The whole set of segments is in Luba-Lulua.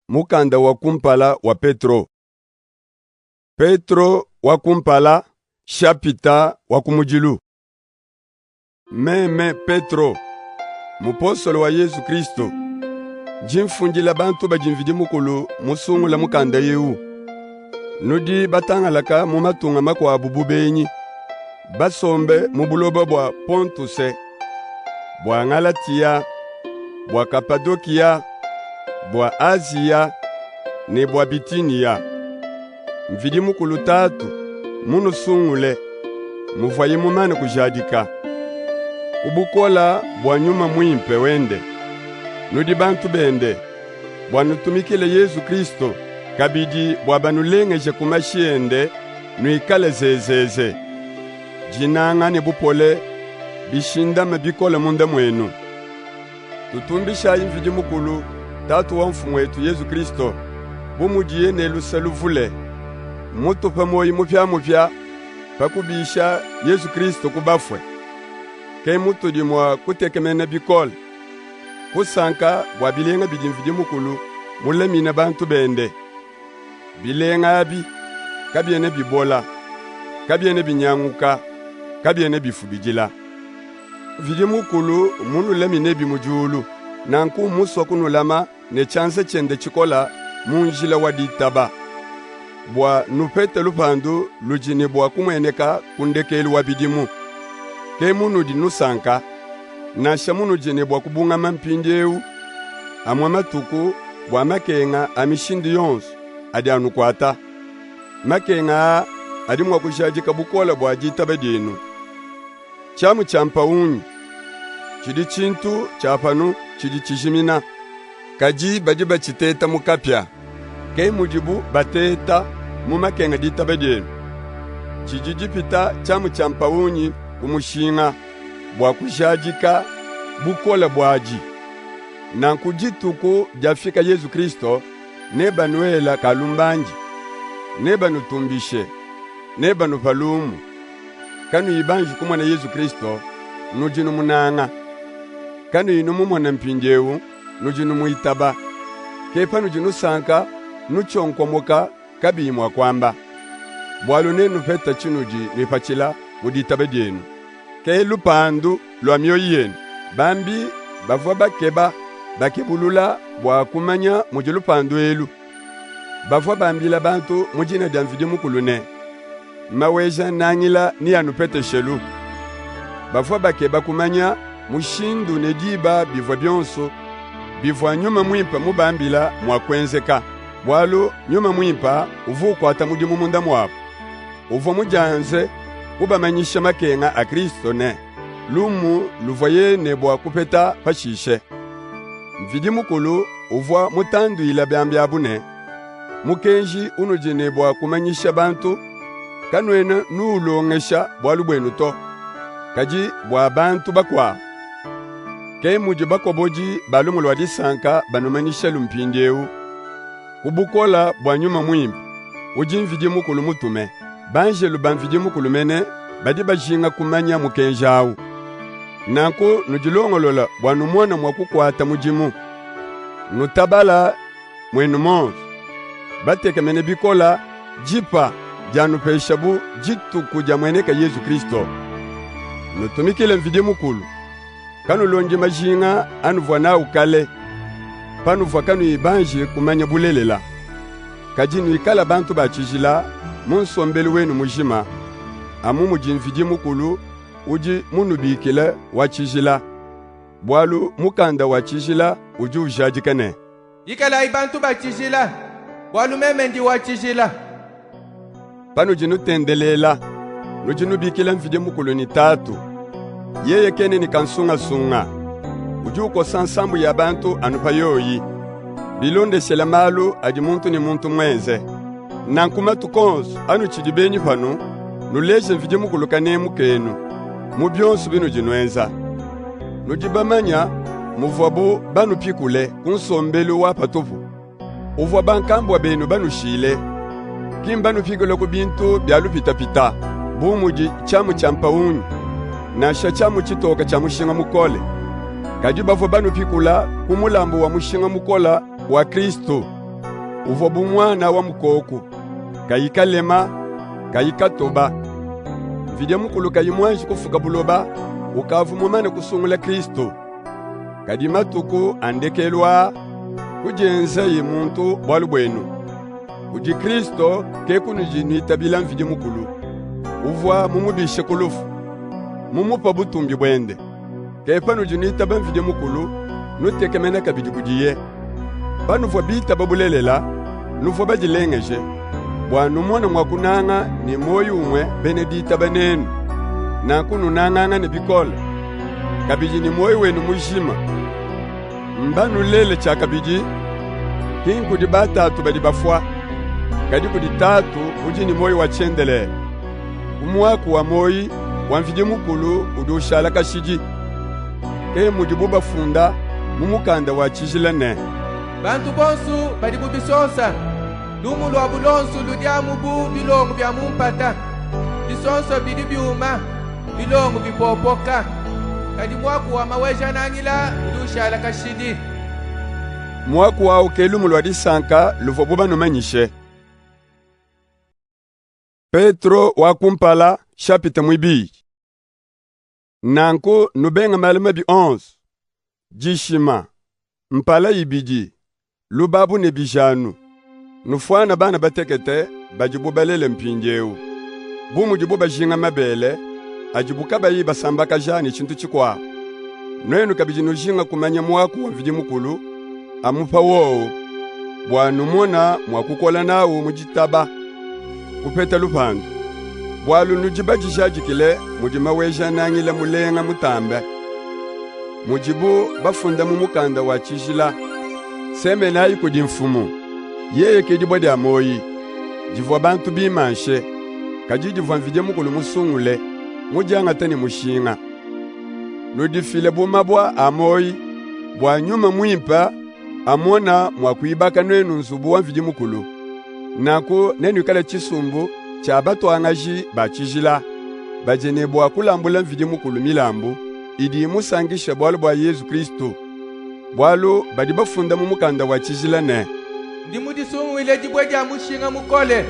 Mukanda wa kumpala wa Petro. Petro wa kumpala shapita wa kumudilu. Meme Petro, mupostolo wa Yezu Kristo, ndi mfundila bantu badi Mvidi Mukulu musungule mukanda ewu. Nudi batangalaka mu matunga makuabu bu benyi, basombe mu buloba bua Pontuse, bua Ngalatiya, bua Kapadokiya, bua Aziya ne bua Bitiniya. Mvidi Mukulu Tatu munusungule, muvuaye mumane kujadika ku bukole bua Nyuma Muimpe wende. Nudi bantu bende, bua nutumikile Yezu Kristo, kabidi bua banulengeje ku mashi ende, nuikale zezeze. Dinanga ne bupole bishindame bikole munda muenu. Tutumbishayi Mvidi Mukulu, Tatu wa Mfumu wetu Yezu Kristo, bu mudiye ne luse luvule, mmutupe muoyi mupiamupia pa kubisha Yezu Kristo ku bafue. Ke mutudi mua kutekemena bikole, kusanka bua bilenga bidi Mvidi Mukulu mulamine bantu bende. Bilenga abi kabiena bibola, kabiena binyanguka, kabiena bifubidila. Mvidi Mukulu mmunulaminebi mu diulu, nanku mmusue kunulama ne tshianza tshiende tshikole mu njila wa ditaba, bua nupete lupandu ludi ne bua kumueneka ku ndekelu wa bidimu. Ke munudi nusanka, nansha munudi ne bua kubungama mpindiewu amue matuku bua makenga a mishindu yonso adi anukuata. Makenga aa adi mua kujadika bukole bua ditaba dienu. Tshiamu tshia mpawungi tshidi tshintu tshia panu tshidi tshijimina, kadi badi batshiteta mu kapia. Ke mudibu bateta mu makenga ditaba dienu, didi dipita tshiamu tshia mpawungi ku mushinga bua kujadika bukole buadi. Nanku dituku diafika Yezu Kristo, nebanuele kalumbandi, nebanutumbishe, nebanupe lumu. Kanuyi banji kumona Yezu Kristo, nudi numunanga. Kanuyi numumona mpindiewu, nudi numuitaba. Ke panudi nusanka, nutshionkomoka kabiyi mua kuamba. Bualu nenupete tshinudi nuipatshila mu ditaba dienu, ke lupandu lua mioyi yenu. Bambi bavua bakeba, bakebulula bua kumanya mudi lupandu elu. Bavua bambila bantu mu dina dia Mvidi Mukulu ne, Maweja-Nangila neanupeteshelu. Bavua bakeba kumanya mushindu ne diba bivua bionsu bivua Nyuma Muimpe mubambile mua kuenzeka. Bualu Nyuma Muimpe uvua ukuata mudimu munda muabu. Uvua mudianze kubamanyisha makenga a Kristo ne lumu luvuaye ne bua kupeta pashishe. Mvidi Mukulu uvua mutanduile bambi abu ne, mukenji unudi ne bua kumanyisha bantu, kanuena nuulongesha bualu buenu to, kadi bua bantu bakuabu. Ke mudi bakobodi ba Lumu lua Disanka banumanyishalu mpindiewu, ku bukole bua Nyuma Muimpe udi Mvidi Mukulu mutume. Banjelu ba Mvidi Mukulu mene badi bajinga kumanya mukenji awu. Nanku nudilongolole bua numone mua kukuata mudimu. Nutabale muenu muonso, batekemene bikole dipa dianupeshabu dituku diamueneka Yezu Kristo. Nutumikile Mvidi Mukulu, kanulondi majinga anuvua nawu kale, panuvua kanuyi banji kumanya bulelela. Kadi nuikale bantu ba tshijila mu nsombelu wenu mujima, amu mudi Mvidi Mukulu udi munubikile wa tshijila. Bualu Mukanda wa tshijila udi ujadika ne, Ikalayi bantu ba tshijila, bualu meme ndi wa tshijila. Panudi nutendelela, nudi nubikila Mvidi Mukulu ne Tatu. Yeye kena ne kansungasunga, udi ukosa nsambu ya bantu anu pa yoyi, bilondeshile malu adi muntu ne muntu muenze. Nanku matuku onsu anutshidi benyi panu, nuleje Mvidi Mukulu kanemu kenu mu bionsu binudi nuenza. Nudi bamanye muvuabu banupikule ku nsombelu wa patupu uvua bankambua benu banushile. Ki mbanupikule ku bintu bia lupitapita bu mudi tshiamu tshia mpawungi, nansha tshiamu tshitoke tshia mushinga mukole. Kadi bavua banupikula ku mulambu wa mushinga mukole wa Kristu. Uvua bu muana wa mukoku, kayi kalema, kayi katoba. Mvidi Mukulu kayi muanji kufuka buloba, ukavua mumane kusungula Kristu. Kadi matuku a ndekelu aa, kudienzaye muntu bualu buenu. Kudi Kristo ke kunudi nuitabila Mvidi Mukulu, uvua mumubishe ku lufu, mumupe butumbi buende. Ke panudi nuitaba Mvidi Mukulu, nutekemena kabidi kudiye. Panuvua bitaba bulelela, nuvua badilengeje, bua numone mua kunanga ne muoyi umue bena ditaba nenu. Nanku nunangangane bikole, kabidi ne muoyi wenu mujima. Mbanulele tshiakabidi, ki nkudi batatu badi bafua, kadi kudi Tatu udi ne muoyi wa tshiendelele. Ku muaku wa muoyi wa Mvidi Mukulu udi ushala kashidi. Ke mudibu bafunda mu mukanda wa tshijila ne: Bantu bonsu badi bu bisonsa, lumu luabu luonsu ludi amu bu bilongo bia mu mpata. Bisonsa bidi biuma, bilongo bipopoka, kadi muaku wa Maweja-Nangila udi ushala kashidi. Muaku awu ke lumu lua disanka luvuabu banumanyishe. Petro wa kumpala chapitre muibidi. Nanku nubenge malu mabi onso, dishima, mpala ibidi, lubabu ne bijanu. Nufuane bana batekete badibu balele mpindieu, bu mudibu bajinga mabele adibu kabayi basambakaja ne tshintu tshikuabu. Nuenu kabidi nujinga kumanya muaku wa Mvidi Mukulu amu pa wowu, bua numona mua kukola nawu mu ditaba, kupeta lupandu. Bualu nudi badijadikile mudi Maweja-Nangila mulenga mutambe, mudibu bafunda mu mukanda wa tshijila. Semenayi kudi Mfumu, yeye ke dibue dia muoyi, divua bantu bimanshe, kadi divua Mvidi Mukulu musungule, mudiangate ne mushinga. Nudifile bu mabue a muoyi, bua Nyuma Muimpe amona mua kuibaka nuenu nzubu wa Mvidi Mukulu. Nanku nenuikale tshisumbu tshia batuangaji ba tshijila, badi ne bua kulambula Mvidi Mukulu milambu idi imusankisha bualu bua Yezu Kristu. Bualu badi bafunda mu mukanda wa tshijila ne: Ndi mudisunguile dibue dia mushinga mukole,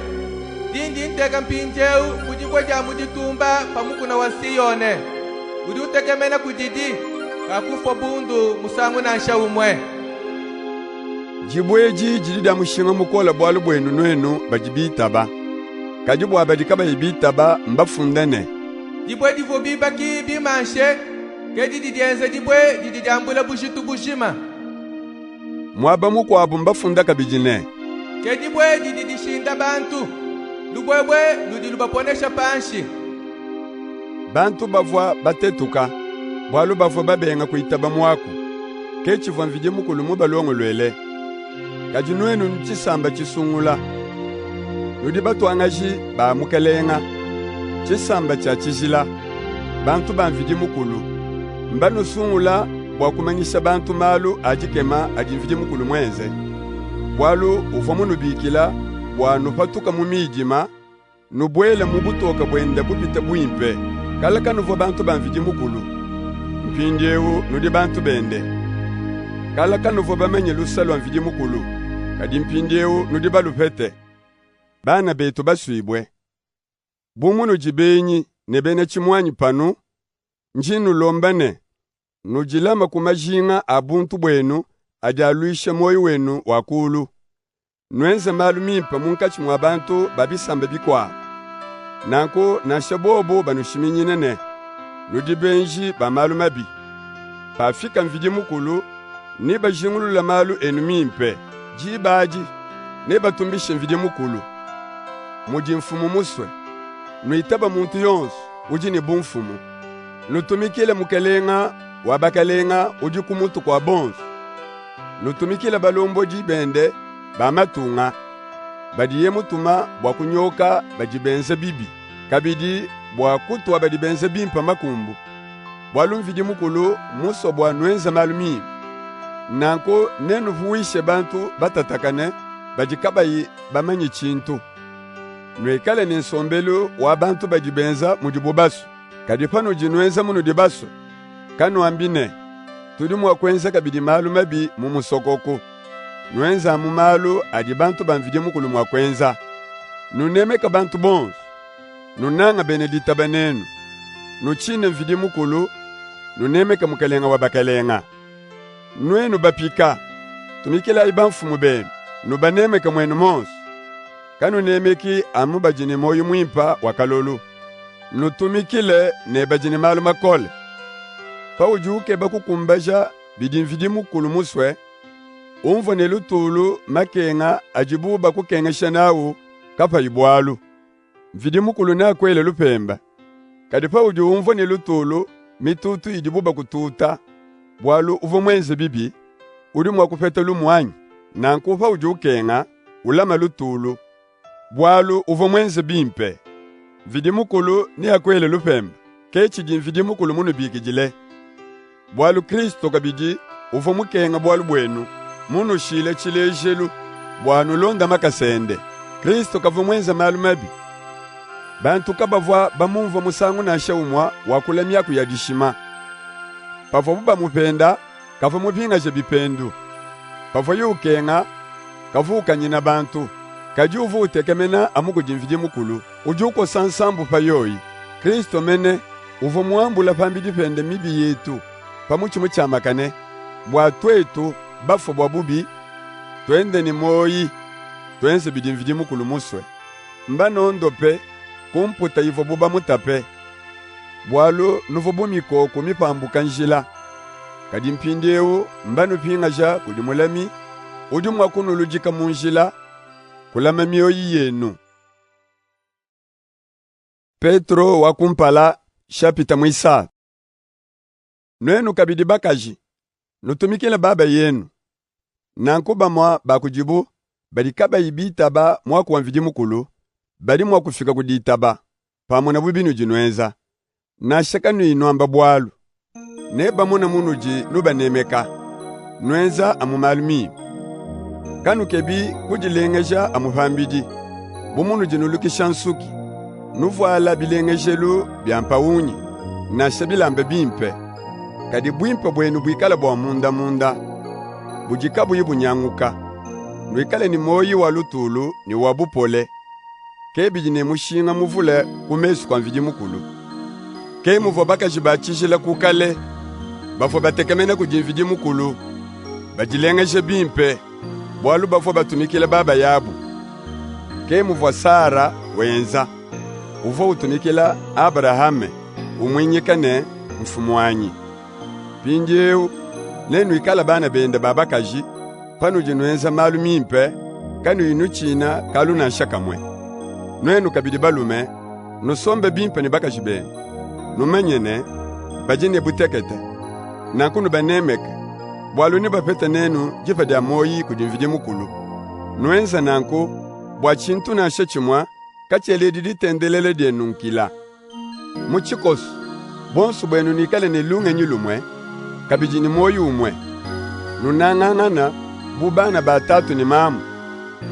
dindi nteka mpindieu bu dibue dia mu ditumba pa mukuna wa Siyone. Udi utekemena kudidi, kakufua bundu musangu nansha umue. Dibue edi didi dia mushinga mukole bualu buenu nuenu badi bitaba. Kadi bua badi kabayi bitaba mbafunda ne: Dibue divua bibaki bimanshe ke didi dienza dibue didi diambula bujitu bujima. Muaba mukuabu mbafunda kabidi ne: Ke dibue didi dishinda bantu, lubuebue ludi lubaponesha panshi. Bantu bavua batetuka, bualu bavua babenga kuitaba muaku. Ke tshivua Mvidi Mukulu mubalongoluele. Kadi nuenu nudi tshisamba tshisungula, nudi batuangaji ba Mukalenga, tshisamba tshia tshijila, bantu ba Mvidi Mukulu. Mbanusungula bua kumanyisha bantu malu a dikema adi Mvidi Mukulu muenze. Bualu uvua munubikila bua nupatuka mu midima, nubuele mu butoke buende bupite buimpe. Kale kanuvua bantu ba Mvidi Mukulu, mpindieu nudi bantu bende. Kale kanuvua bamanye luse lua Mvidi Mukulu, kadi mpindieu nudi balupete. Bana betu basuibue, bu munudi benyi ne bena tshimuanyi panu, ndi nnulomba ne, nudilame ku majinga a buntu buenu adi aluisha muoyo wenu wa kulu. Nuenze malu mimpe munkatshi mua bantu ba bisamba bikuabu. Nanku nansha bobu banushiminyine ne, nudi benji ba malu mabi, pafika Mvidi Mukulu, nebajingulule malu enu mimpe. Diba adi nebatumbishe Mvidi Mukulu. Mudi Mfumu musue, nuitabe muntu yonsu udi ne bumfumu. Nutumikile mukalenga wa bakalenga udi ku mutu kua bonsu. Nutumikile balombodi bende ba matunga, badiye mutuma bua kunyoka badi benza bibi, kabidi bua kutua badi benza bimpe makumbu. Bualu Mvidi Mukulu mmusue bua nuenze malu mimpe. Nanku nenupuwishe bantu batatakane badi kabayi bamanye tshintu. Nuikale ne nsombelu wa bantu badi benza mudibu basue. Kadi panudi nuenza munudi basue, kanuambi ne, tudi mua kuenza kabidi malu mabi mu musokoku. Nuenze amu malu adi bantu ba Mvidi Mukulu mua kuenza. Nunemeke bantu bonsu. Nunange bena ditaba nenu. Nutshine Mvidi Mukulu, nunemeke mukalenga wa bakalenga. Nuenu bapika, tumikilayi bamfumu benu, nubanemeke muenu monsu. Kanunemeki amu badi ne muoyi muimpe wa kalolu. Nutumikile ne badi ne malu makole. Paudi ukeba kukumbaja bidi Mvidi Mukulu musue, umvue ne lutulu makenga adibu bakukengesha nawu kapayi bualu. Mvidi Mukulu neakuele lupemba. Kadi paudi umvua ne lutulu mitutu idibu bakututa, bualu uvua muenze bibi, udi mua kupeta lumu anyi? Nanku paudi ukenga, ulame lutulu, bualu uvua muenze bimpe. Mvidi Mukulu neakuele lupemba. Ke tshidi Mvidi Mukulu munubikidile. Bualu Kristu kabidi uvua mukenge bualu buenu, munushile tshilejelu bua nulonde makasa ende. Kristu kavua muenze malu mabi. Bantu kabavua bamumvua musangu nansha umue wakula miaku ya dishima. Pavuabu bamupenda, kavua mupingaje bipendu. Pavuaye ukenga, kavua ukanyina bantu. Kadi uvua utekemena amu kudi Mvidi Mukulu, udi ukosa nsambu pa yoyi. Kristu mene uvua muambule pambidi pende mibi yetu pa mutshi mutshiamakane, bua tuetu, bafue bua bubi, tuende ne muoyi, tuenze bidi Mvidi Mukulu musue. Mbanondope ku mputa ivuabu bamutape, bualu nuvua bu mikoku mipambuka njila. Kadi mpindiewu mbanupingaja kudi mulami udi mua kunuludika mu njila, kulama mioyi yenu. Petro wa kumpala shapita muisatu. Nuenu kabidi bakaji, nutumikile baba yenu. Nanku bamue ba kudibu badi kabayi bitaba muaku wa Mvidi Mukulu, badi mua kufika ku ditaba, pamonabu binudi nuenza. Nansha kanuyi nuamba bualu, nebamone munudi nubanemeka, nuenza amu malu mimpe. Kanukebi kudilengeja amu pambidi, bu munudi nulukisha nsuki, nuvuala bilengejelu bia mpawungi, nansha bilamba bimpe. Kadi buimpe buenu buikale bua munda-munda, budi kabuyi bunyanguka. Nuikale ne muoyi wa lutulu ne wa bupole. Ke bidi ne mushinga muvule ku mesu kua Mvidi Mukulu. Ke muvua bakaji ba tshijila ku kale, bavua batekemena kudi Mvidi Mukulu, badilengeje bimpe, bualu bavua batumikila babayabu. Ke muvua Sara wenza, uvua utumikila Abrahame, umuinyika ne, Mfumuanyi. Mpindiewu nenuikale bana bende ba bakaji, panudi nuenza malu mimpe, kanuyi nutshina kalu nansha kamue. Nuenu kabidi balume, nusombe bimpe ne bakaji benu. Numanye ne, badi ne butekete. Nanku nubanemeke, bualu nebapete nenu dipa dia muoyi kudi Mvidi Mukulu. Nuenze nanku bua tshintu nansha tshimue katshieledi ditendelela dienu nkila. Mu tshikoso, buonso buenu nuikale ne lungenyi lumue, kabidi ne muoyo umue. Nunangangana bu bana ba tatu ne mamu.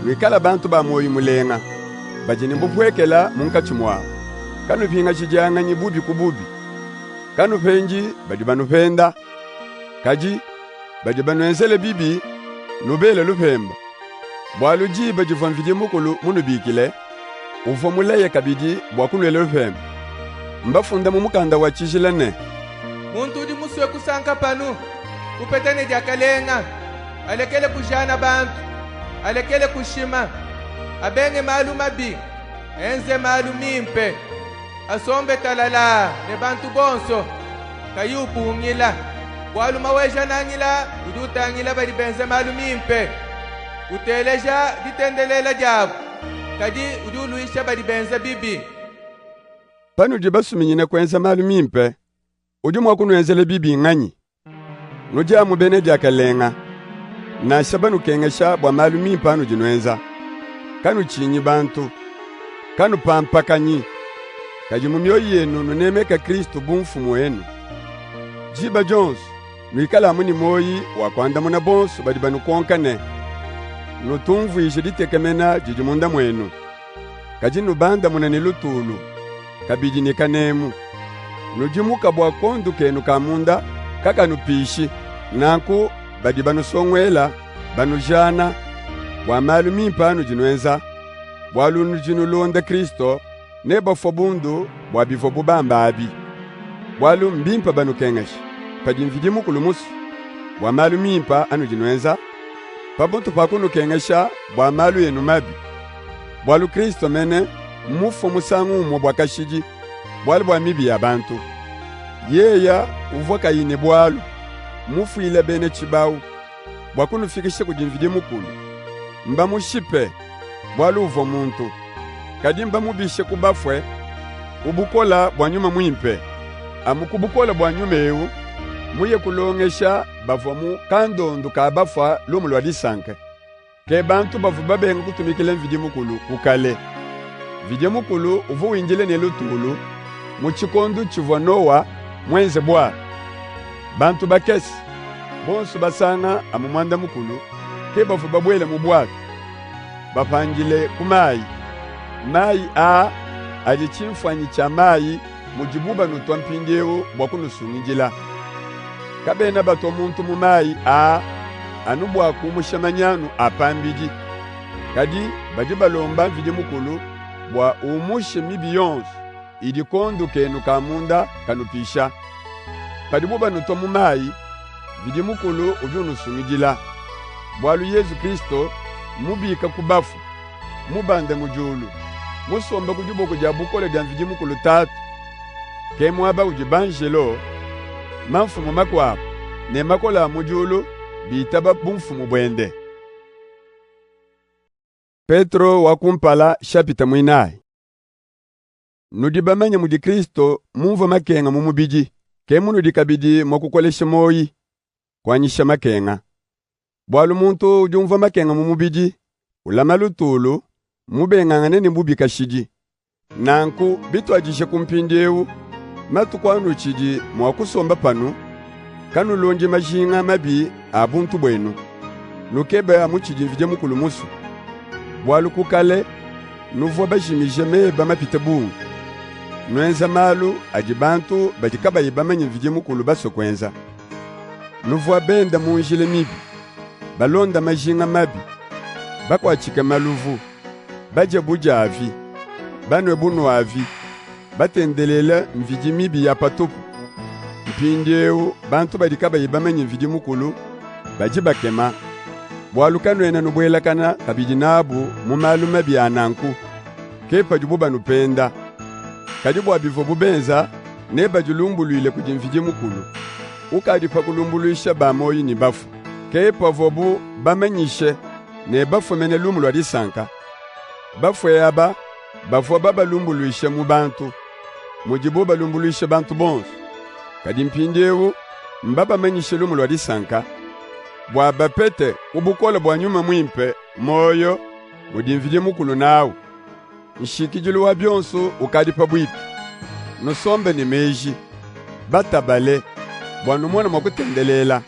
Nuikale bantu ba muoyo mulenga, badi ne bupuekela munkatshi muabu. Kanupingajidianganyi bubi ku bubi. Kanupendi badi banupenda, kadi badi banuenzele bibi, nubele lupemba. Bualu diba divua Mvidi Mukulu munubikile, uvua mulaye kabidi bua kunuela lupemba. Mbafunde mu mukanda wa tshijila ne, Muntu udi musue kusanka panu, kupeta ne diakalenga, alekele kujana bantu, alekele kushima, abenge malu mabi, enze malu mimpe, asombe talalaa ne bantu bonso, kayi upungila. Bualu Maweja-Nangila udi utangila badi benza malu mimpe, uteleja ditendelela diabu, kadi udi uluisha badi benza bibi. Panudi basuminyine kuenza malu mimpe, udi mua kunuenzela bibi nnganyi? Nudi amu bena diakalenga, nansha banukengesha bua malu mimpe anudi nuenza. Kanutshinyi bantu, kanupampakanyi, kadi mu mioyo yenu nunemeke Kristu bu Mfumu wenu. Diba dionso nuikale amu ne muoyi wa kuandamuna bonsu badi banukonka ne, nutumvuije ditekemena didi munda muenu. Kadi nubandamune ne lutulu, kabidi ne kanemu. Nudimuka bua kondu kenu ka munda kakanupishi. Nanku badi banusonguela, banujana bua malu mimpe anudi nuenza, bualu nudi nulonda Kristo, nebafue bundu bua bivuabu bamba abi. Bualu mbimpe banukengeshe padi Mvidi Mukulu musue, bua malu mimpe anudi nuenza, pamutu pa kunukengesha bua malu enu mabi. Bualu Kristo mene mmufue musangu umue bua kashidi, bualu bua mibi ya bantu. Yeya uvua kayi ne bualu, mmufuile bena tshibawu, bua kunufikisha kudi Mvidi Mukulu. Mbamushipe, bualu uvua muntu. Kadi mbamubishe ku bafue ku bukole bua Nyuma Muimpe. Amu ku bukole bua Nyuma ewu, muye kulongesha bavua mu kandondu ka bafue lumu lua disanka. Ke bantu bavua babenga kutumikila Mvidi Mukulu ku kale. Mvidi Mukulu uvua windila ne lutulu mu tshikondu tshivua Nowa muenze buatu. Bantu bakese, bonsu basanga amu 90, ke bavua babuele mu buatu, bapandile ku mayi. Mayi aa adi tshimfuanyi tshia mayi mudibu banutua mpindiewu bua kunusungidila. Kabena batua muntu mu mayi aa anu bua kumusha manyanu a pambidi, kadi badi balomba Mvidi Mukulu bua umushe mibi yonso idi kondu kenu ka munda kanupisha. Padibu banutua mu mayi, Mvidi Mukulu udi unusungidila, bualu Yezu Kristo mmubika ku bafue, mubande mu diulu, musombe ku diboko dia bukole dia Mvidi Mukulu Tatu. Ke muaba udi banjelo, mamfumu makuabu ne makole a mu diulu bitaba bumfumu buende. Petro wa kumpala shapita 4. Nudi bamanye mudi Kristo mumvue makenga mu mubidi, ke munudi kabidi mua kukolesha muoyi, kuanyisha makenga. Bualu muntu udi umvua makenga mu mubidi, ulama lutulu, mubengangane ne bubi kashidi. Nanku bituadije ku mpindieu, matuku anutshidi mua kusomba panu, kanulondi majinga mabi a buntu buenu. Nukebe amu tshidi Mvidi Mukulu musue. Bualu ku kale nuvua bajimije meba mapite bungi, nuenza malu adi bantu badi kabayi bamanye Mvidi Mukulu basue kuenza. Nuvua benda mu njila mibi, balonda majinga mabi, bakuatshike maluvu, badie budiavi, banue bunuavi, batendelela mvidi mibi ya patupu. Mpindieu bantu badi kabayi bamanye Mvidi Mukulu badi bakema, bualu kanuena nubuelakana kabidi nabu mu malu mabi a nanku, ke padibu banupenda. Kadi bua bivuabu benza, nebadilumbuluile kudi Mvidi Mukulu, ukadi pa kulumbuluisha ba muoyo ne bafue. Ke pavuabu bamanyishe ne bafue mene lumu lua disanka. Bafue aba bavua babalumbuluishe mu bantu, mudibu balumbuluishe bantu bonso. Kadi mpindieu mbabamanyishe lumu lua disanka, bua bapete ku bukole bua Nyuma Muimpe muoyo mudi Mvidi Mukulu nawu. Nshikidilu wa bionso ukadi pabuipi. Nusombe ne meji, batabale, bua numone mua kutendelela.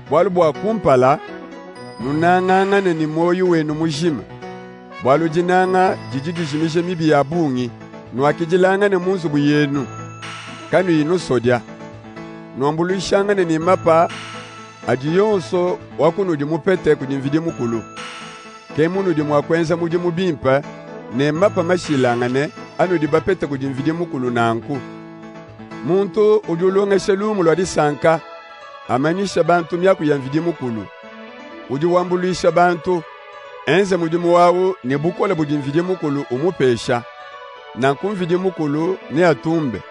Bualu bua kumpala, nunangangane ne muoyo wenu mujima, bualu dinanga didi dijimija mibi ya bungi. Nuakidilangane mu nzubu yenu, kanuyi nusodia. Nuambuluishangane ne mapa adi yonso wa kunudi mupete kudi Mvidi Mukulu. Ke munudi mua kuenza mudimu bimpe ne mapa mashilangane anudi bapete kudi Mvidi Mukulu nanku. Muntu udi ulongesha lumu lua disanka, amanyisha bantu miaku ya Mvidi Mukulu. Udi wambuluisha bantu, enze mudimu wawu ne bukole budi Mvidi Mukulu umupesha. Nanku Mvidi Mukulu neatumbe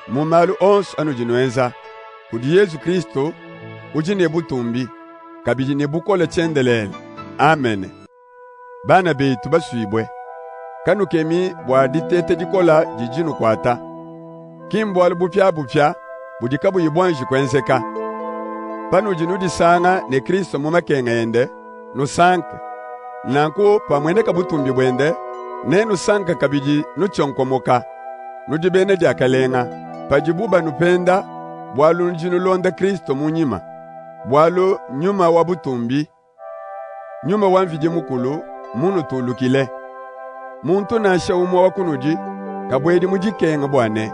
mu malu onso anudi nuenza. Kudi Yezu Kristo udi ne butumbi, kabidi ne bukole tshiendelele. Amene. Bana betu basuibue, kanukemi bua diteta dikola didi nukuata. Ki mbualu bupiabupia budi kabuyi buanji kuenzeka. Panudi nudisanga ne Kristo mu makenga ende, nusanke. Nanku pamueneka butumbi buende, nenusanke kabidi nutshionkomoka. Nudi bena diakalenga padibu banupenda, bualu nudi nulonda Kristo mu nyima. Bualu nyuma wa butumbi, nyuma wa Mvidi Mukulu munutulukile. Muntu nansha umue wa kunudi kabuedi mu dikenga bua ne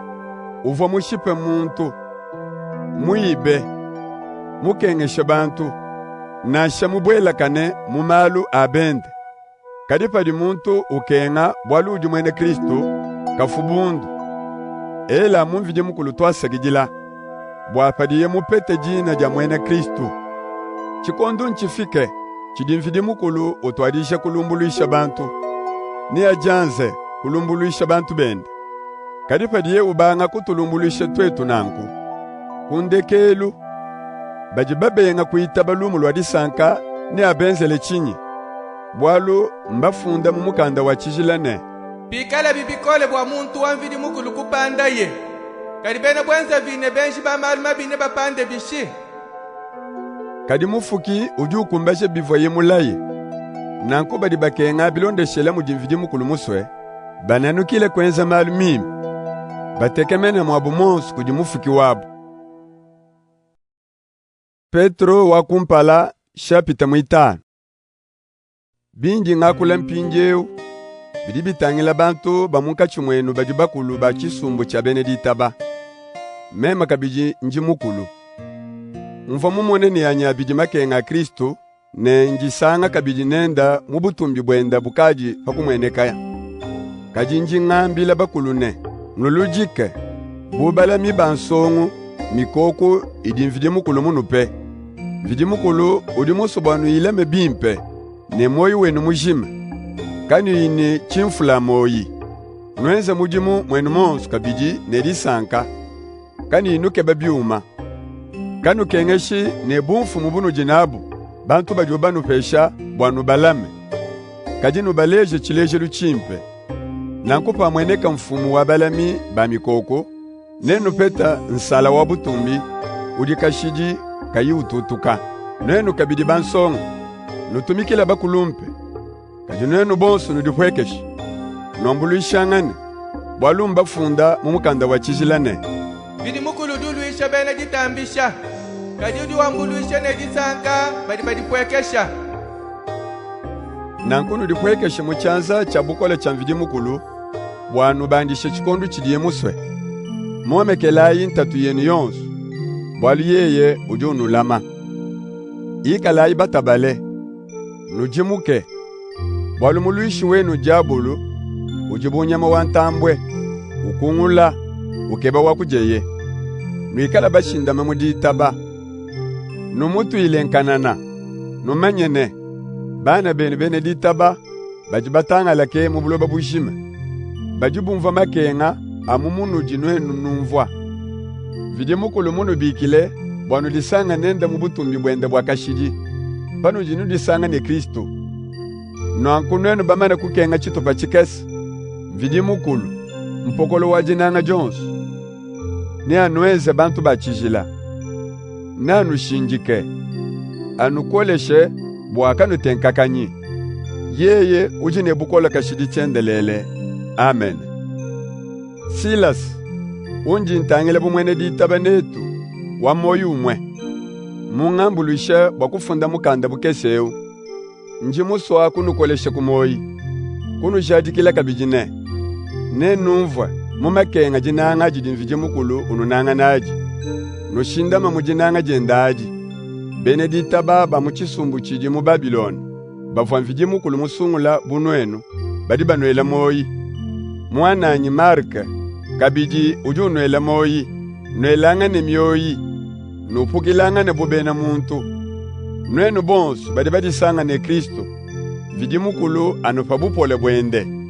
uvua mushipe muntu, muibe, mukengeshe bantu, nansha mubuelakane mu malu a bende. Kadi padi muntu ukenga bualu udi muena Kristo, kafu bundu. Ela mu Mvidi Mukulu tuasakidila, bua padiye mupete dina dia muena Kristo. Tshikondu ntshifike tshidi Mvidi Mukulu utuadija kulumbuluisha bantu. Neadianze kulumbuluisha bantu bende. Kadi padiye ubanga kutulumbuluisha tuetu nanku, ku ndekelu badi babenga kuitaba lumu lua disanka neabenzele tshinyi? Bualu mbafunda mu mukanda wa tshijila ne, Pikalabi bikole bua muntu wa Mvidi Mukulu kupandaye, kadi bena buenzavi ne benji ba malu mabi nebapande bishi? Kadi Mufuki udi ukumbaja bivuaye mulaye. Nanku badi bakenga bilondeshile mudi Mvidi Mukulu musue, bananukile kuenza malu mimpe, batekemene muabu muonso kudi Mufuki wabu. Petro wa kumpala chapitre 5. Bindi ngakula mpindieu bidi bitangila bantu ba munkatshi muenu badi bakulu ba tshisumbu tshia bena ditaba. Meme kabidi ndi mukulu. Mvua mumone ne anyi abidi makenga a Kristo ne ndisanga kabidi nenda mu butumbi buenda bukadi pa kumueneka. Kadi ndi ngambila bakulu ne, nuludike bu balami ba nsongu mikoku idi Mvidi Mukulu munupe. Mvidi Mukulu udi musue bua nuyilame bimpe ne muoyo wenu mujima, kanuyi ne tshimfula muoyi. Nuenze mudimu muenu monso kabidi ne disanka, kanuyi nukeba biuma. Kanukengeshi ne bumfumu bunudi nabu bantu badibo banupesha bua nubalame, kadi nubaleje tshilejelu tshimpe. Nanku pamueneka mfumu wa balami ba mikoko, nenupeta nsala wa butumbi udi kashidi kayi ututuka. Nuenu kabidi bansonga, nutumikile bakulumpe, kadi nuenu bonso nudipuekeshe, nuambuluishangane, bualu mbafunda mu mukanda wa tshijila ne, Mvidi Mukulu udi uluisha bena ditambisha, kadi udi wambuluisha ne disanka badi badipuekesha. Nanku nudipuekeshe mu tshianza tshia bukole tshia Mvidi Mukulu, bua nubandishe tshikondu tshidiye musue. Muomekelayi ntatu yenu yonso, bualu yeye udi unulama. Ikalayi batabale, nudimuke, bualu muluishi wenu diabulu udi bu nyama wa ntambue, ukungula, ukeba wa kudieye. Nuikale bashindame mu ditaba, numutuile nkanana, numanye ne, bana benu bena ditaba badi batangalake mu buloba bujima, badi bumvua makenga amu munudi nuenu numvua. Mvidi Mukulu munubikile bua nudisanga nende mu butumbi buende bua kashidi, panudi nudisanga ne Kristo. Nanku nuenu bamane kukenga tshitupa tshikese, Mvidi Mukulu, mpokolo wa dinanga dionso, neanuenze bantu ba tshijila, neanushindike, anukoleshe bua kanutenkakanyi. Yeye udi ne bukole kashidi tshiendelele. Amen. Silas, undi ntangila bu muena ditaba netu wa muoyo umue, mungambuluishe bua kufunda mukanda mukese eu. Ndi musue kunukolesha ku muoyi, kunujadikila kabidi ne, nenumvue mu makenga dinanga didi Mvidi Mukulu ununanga nadi. Nushindame mu dinanga diende adi. Bena ditaba ba mu tshisumbu tshidi mu Babilone, bavua Mvidi Mukulu musungula bu nuenu, badi banuela muoyi. Muananyi Marke kabidi udi unuela muoyi. Nuelangane mioyi, nupukilangane bu bena muntu. Nuenu bonso badi badisanga ne Kristo, Mvidi Mukulu anupa bupole buende.